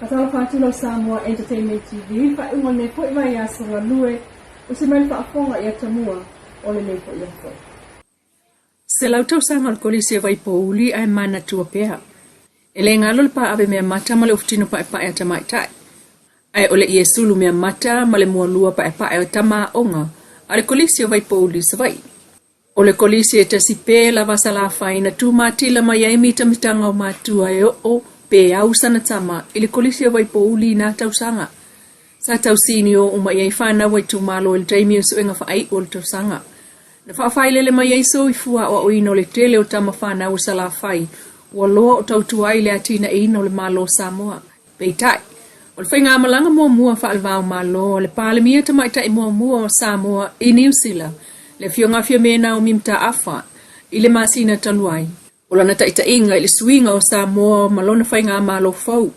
Faatalofa atu lau Samoa Entertainment TV i le faaiuga o lenei foi vaiaso galue o se mai le faafofoga i atamua o lenei foi aso. Selau tausaga o le Kolisi o Vaipouli ae manatua pea. E le galo le paave mea mata ma le ofutino paepae a tamaitai. Ae o le Iesulu mea mata ma le mualua paepae o tama aoga a le Kolisi o Vaipouli i Savaii. O le Kolisi e tasi pe lava Salafai na tumatila mai ai mitamitaga o matua e oo pe au sana tama i le Kolisi o Vaipouli i na tausaga. Sa tausinio uma i ai fanau a itumalo i le taimi o suega faaiu o le tausaga. Na faafailele mai ai soifua aoaoina o le tele o tama fanau o Salafai ua loa o tautua ai i le atinaeina o le Malo o Samoa. Peitai, o le faigamalaga muamua faale-va-o-Malo a le Palemia Tamaitai muamua o Samoa i Niu Sila, le Afioga a Fiame Naomi Mataafa, i le masina talu ai, o lana taitaiga i le suiga o Samoa ma lona faigamalo fou,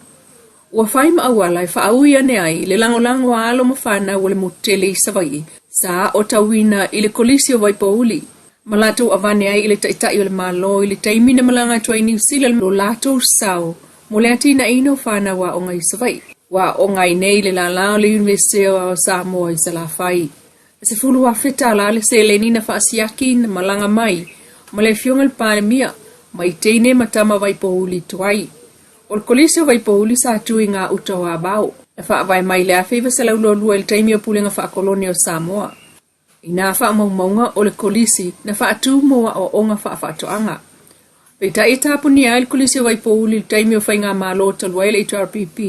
ua fai ma auala e faaui ane ai le lagolago a alo ma fanau o le motu tele i Savaii sa aotauina i le Kolisi o Vaipouli ma latou avane ai i le Taitai o le Malo i le taimi na malaga atu ai i Niu Sila lo latou sao mo le atinaeina o fanau aoga i Savaii. Ua aoga ai nei le lala o le Iunivesite o Samoa i Salafai. E $10,000 le seleni na faasiaki na malaga mai ma le Afioga i le Palemia mai teine ma tama Vaipouli tuai. O le Kolisi o Vaipouli sa tu i ngā uta o Avao. Na faavae mai i le 1922 i le taimi o Pulega Faakolone o Samoa. I nā faamaumauga o le Kolisi na faatū mo aoaoga faafaatoaga. Peitai e tapunia ai le Kolisi o Vaipouli i le taimi o faigamalo talu ai le HRPP,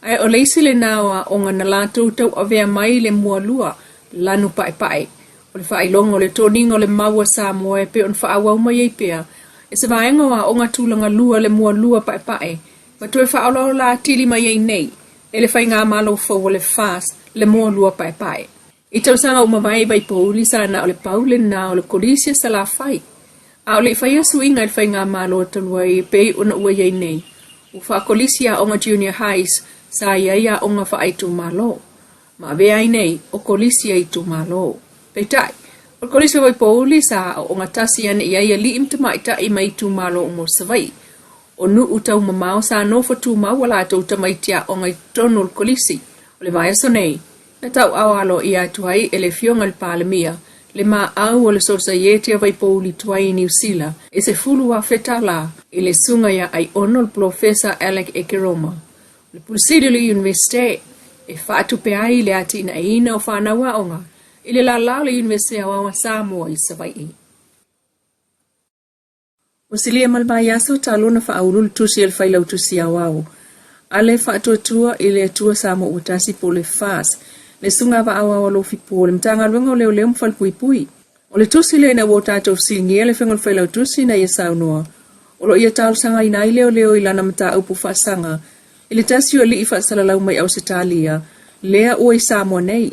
ae o le isi lena o aoga na latou tauavea mai le mualua lanu paepae o le faailoga o le toniga o le mau a Samoa e pei ona faaauau mai ai pea e se vaega o aoga tulaga lua le mualua paepae ma toe faaolaola atili mai ai nei e le faigamalo fou o le FAST le mualua paepae. I tausaga ua mavae i Vaipouli sa na o le pau lena o le Kolisi a Salafai. A o le i faia suiga i le faigamalo talu ai e pei ona ua i ai nei, ua faakolisi aoga junior highs sa i ai aoga faaitumalo. Ma avea ai nei o kolisi a itumalo. Peitai, o le Kolisi o Vaipouli sa aooga tasi ane i ai alii ma tamaitai mai itumalo uma o Savaii. O nuu taumamao sa nofo tumau a latou tamaiti aoga i totonu o le kolisi. O le vaiaso nei, Na tauao aloaia atu ai e le Afioga i le Palemia le maau o le Sosaiete a Vaipouli Tuai i Niu Sila e $10,000 i le Susuga ia Aiono le Polofesa Alec Ekeroma, o le Pule Sili o le Iunivesite, e faatupe ai le atinaeina o fanau aoga i le lala o le Iunivesite Aoao a Samoa i Savaii. Ua silia ma le vaiaso talu ona faaulu le tusi a le Failautusi Aoao a le Faatuatua i le Atua Samoa Ua Tasi po o le FAS, le Susuga Vaaoao Alofi Po o le Matagaluega o Leoleo ma Falepuipui. O le tusi lea ina ua o tatou fesiligia le Afioga i le Failautusi ina ia saunoa, o lo o ia talosagaina ai leoleo i lana mataupu faasaga i le tasi o alii faasalalau mai Ausetalia lea ua i Samoa nei.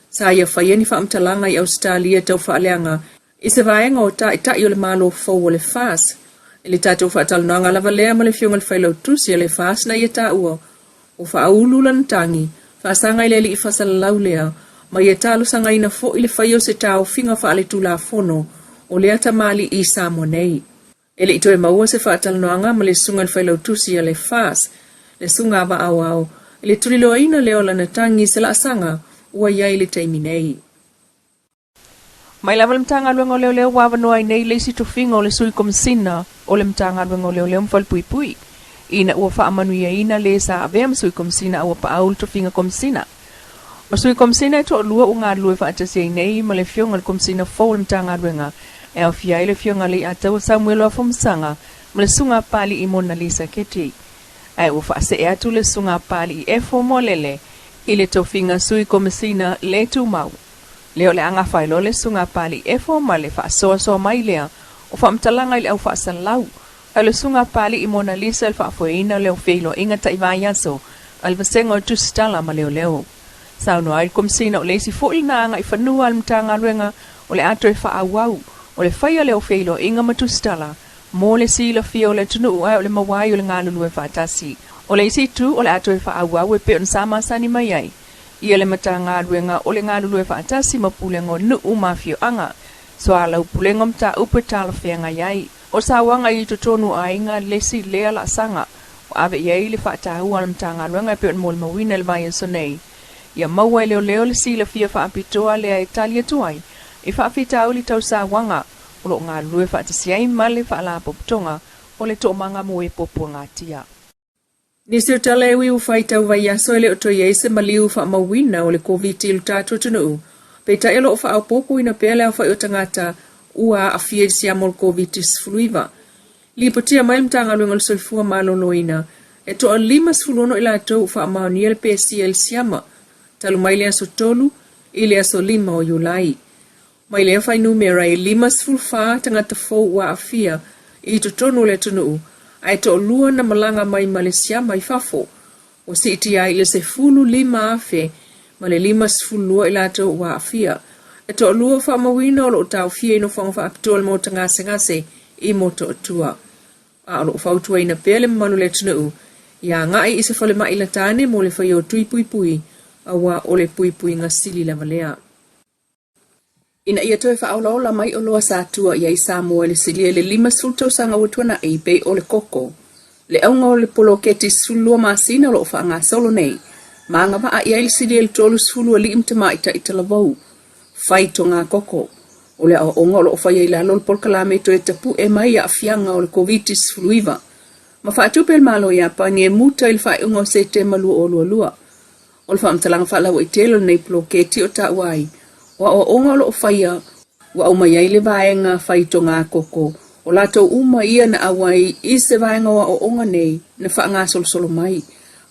Sa ia faia ni faamatalaga i Ausetalia tau faaleaga I se vaega o Taitai o le Malo fou o le FAS, i le tatou faatalanoaga lava lea ma le Afioga i le Failautusi a le FAS na ia taua, ua faaulu lana tagi, faasaga i le alii faasalalau lea, ma ia talosagaina foi le faia o se taofiga faaletulafono o lea tamalii i Samoa nei. E le i toe maua se faatalanoaga ma le Susuga i le Failautusi a le FAS, le Susuga a Vaaoao, i le tuliloaina lea o lana tagi i se laasaga ua i ai i le taimi nei. Mai lava le Matagaluega o Leoleo ua avanoa ai nei le isi tofiga o le Sui Komesina o le Matagaluega o Leoleo ma Falepuipui ina ua faamanuiaina le sa avea ma Sui Komesina a ua paau le tofiga Komesina. O Sui Komesina e toalua ua galulue faatasi ai nei ma le Afioga i le Komesina fou o le Matagaluega e aofia ai le Afioga Leiataua Samuelo Afamasaga ma le Susuga Papalii Monalisa Keti. Ae ua faasee atu le Susuga Papalii Efo Moalele i le tofiga Sui Komesina le tumau. Lea o le a gafa ai loa le Susuga a Papalii Efo ma le faasoasoa mai lea o faamatalaga i le au faasalalau, a o le Susuga a Papalii Mona Lisa i le faafoeina o le au feiloaiga taivaiaso a le Vasega o Tusitala ma Leoleo. Saunoa ai le Komesina o le isi foi lena agaifanua a le Matagaluega o le a toe faaauau o le faia lea o feiloaiga ma tusitala mo le silafia o le atunuu ae o le maua ai o le galulue faatasi. O le isi itu o le a toe faaauau e pei ona sa masani mai ai ia le Matagaluega o le galulue faatasi ma Pulega o Nuu ma Afioaga, Ua ave i ai le faataua a le Matagaluega e pei ona molimauina i le vaiaso nei, ia maua e leoleo le silafia faapitoa lea e tali atu ai i faafitauli tau sauaga o lo o galulue faatasi ai ma le Faalapotopotoga o le Toomaga mo e Puapuagatia. Nisi o tala e ui ua faitau vaiaso e le o toe i ai se maliu faamauina o le Koviti i lo tatou atunuu, peitai o lo o faaopoopoina pea le aofai o tagata ua aafia i le siama o le Koviti-19. Lipotia mai le Matagaluega o le Soifua Maloloina, e toa 56 i latou ua faamaonia le pesia i le siama, talu mai le aso 3 i le aso 5 o Iulai. Mai lea fuainumera e 54 tagata fou ua aafia i totonu o le atunuu, ae toalua na malaga mai ma le siama i fafo. Ua siitia ai i le 15,052 i latou ua aafia. E toalua ua faamauina o lo o taofia i nofoaga faapitoa o le Maota Gasegase i Motootua. A o lo o fautuaina pea le mamalu o le atunuu ia agai i se falemai lata ane mo le faia o tui puipui, aua o le puipuiga sili lava lea. Ina ia toe faaolaola mai oloa sa tua i ai Samoa i le silia i le 50 tausaga ua tuanai, pei o le koko, le auga o le poloketi 12 masina o lo o faagasolo nei, ma agavaa i ai le silia i le 30 alii ma tamaitai talavou fai toga koko. O le aoaoga o lo o faia i lalo o le polokalame toe tapue mai aafiaga o le Koviti-19 ma faatupe e le Malo o Iapani e muta i le faaiuga o Setema 2022. O le faamatalaga faalauaitele o lenei poloketi o taua ai, o aoaoga o lo o faia ua aumai ai le vaega fai toga koko, o latou uma ia na auai i se vaega o aoaoga nei na faagasolosolo mai,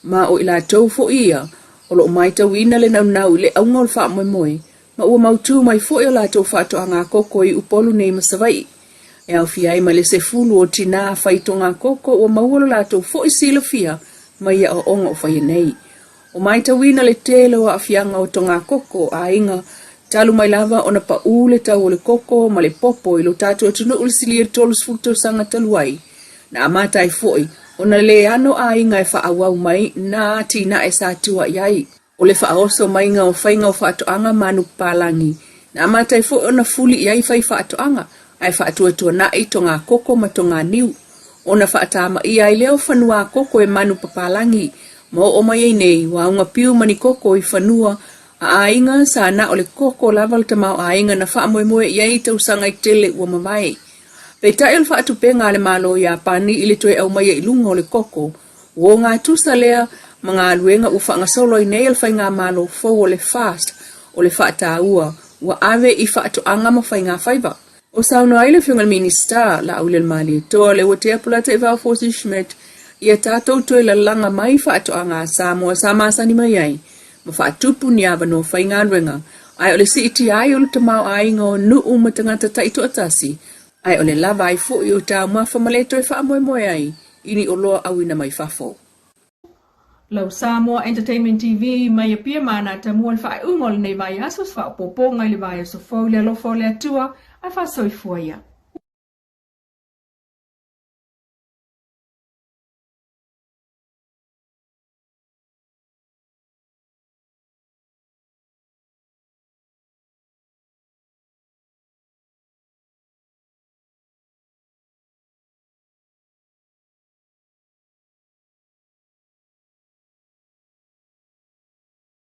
ma o i latou foi ia o lo o matauina le naunau i le auga o le faamoemoe, ma ua mautū mai foi o latou faatoaga koko i Upolu nei ma Savaii. E aofia ai ma le 10 o tinā fai toga koko ua maua lo latou foi silafia mai aoaoga o faia nei. Ua matauina le tele o aafiaga o toga koko aiga talu mai lava ona paū le tau o le koko ma le popo i lo tatou atunuu i le silia i le 30 tausaga talu ai. Na amata ai foi ona le ano aiga e faaauau mai nā atinae sa tua i ai. O le faaoso maiga o faiga o faatoaga ma anupapalagi, na amata ai foi ona fuli i ai faifaatoaga, ae faatuatuanai toga koko ma toga niu. Ona faatamaia ai lea o fanua koko e manupapalagi, ma oo mai ai nei ua auga piu ma ni koko i fanua a aiga sa na o le koko lava le tamaoaiga na faamoemoe i ai i tausaga e tele ua mavae. Peitai o le faatupega a le Malo o Iapani i le toe aumaia i luga o le koko, Ua ogatusa lea ma galuega ua faagasolo ai nei a le Faigamalo fou o le FAST o le faataua ua ave i faatoaga ma faigafaiva. O saunoa ai le Afioga i le Minisita, Laaulialemalietoa Leuatea Polataivao Fosi Schmidt, ia tatou toe lalaga mai faatoaga a Samoa sa masani mai ai ma faatupu ni avanoa faigaluega, ae o le siitia ai o le tamaoaiga o nuu ma tagata taitoatasi, ae o le lava ai foi o taumafa ma le toe faamoemoe ai i ni oloa auina mai fafo. Lau Samoa Entertainment TV mai Apia ma ana atamua le faaiuga o lenei vaiaso, faaopoopoga i le vaiaso fou i le alofa o le Atua, ae faasoifua ia.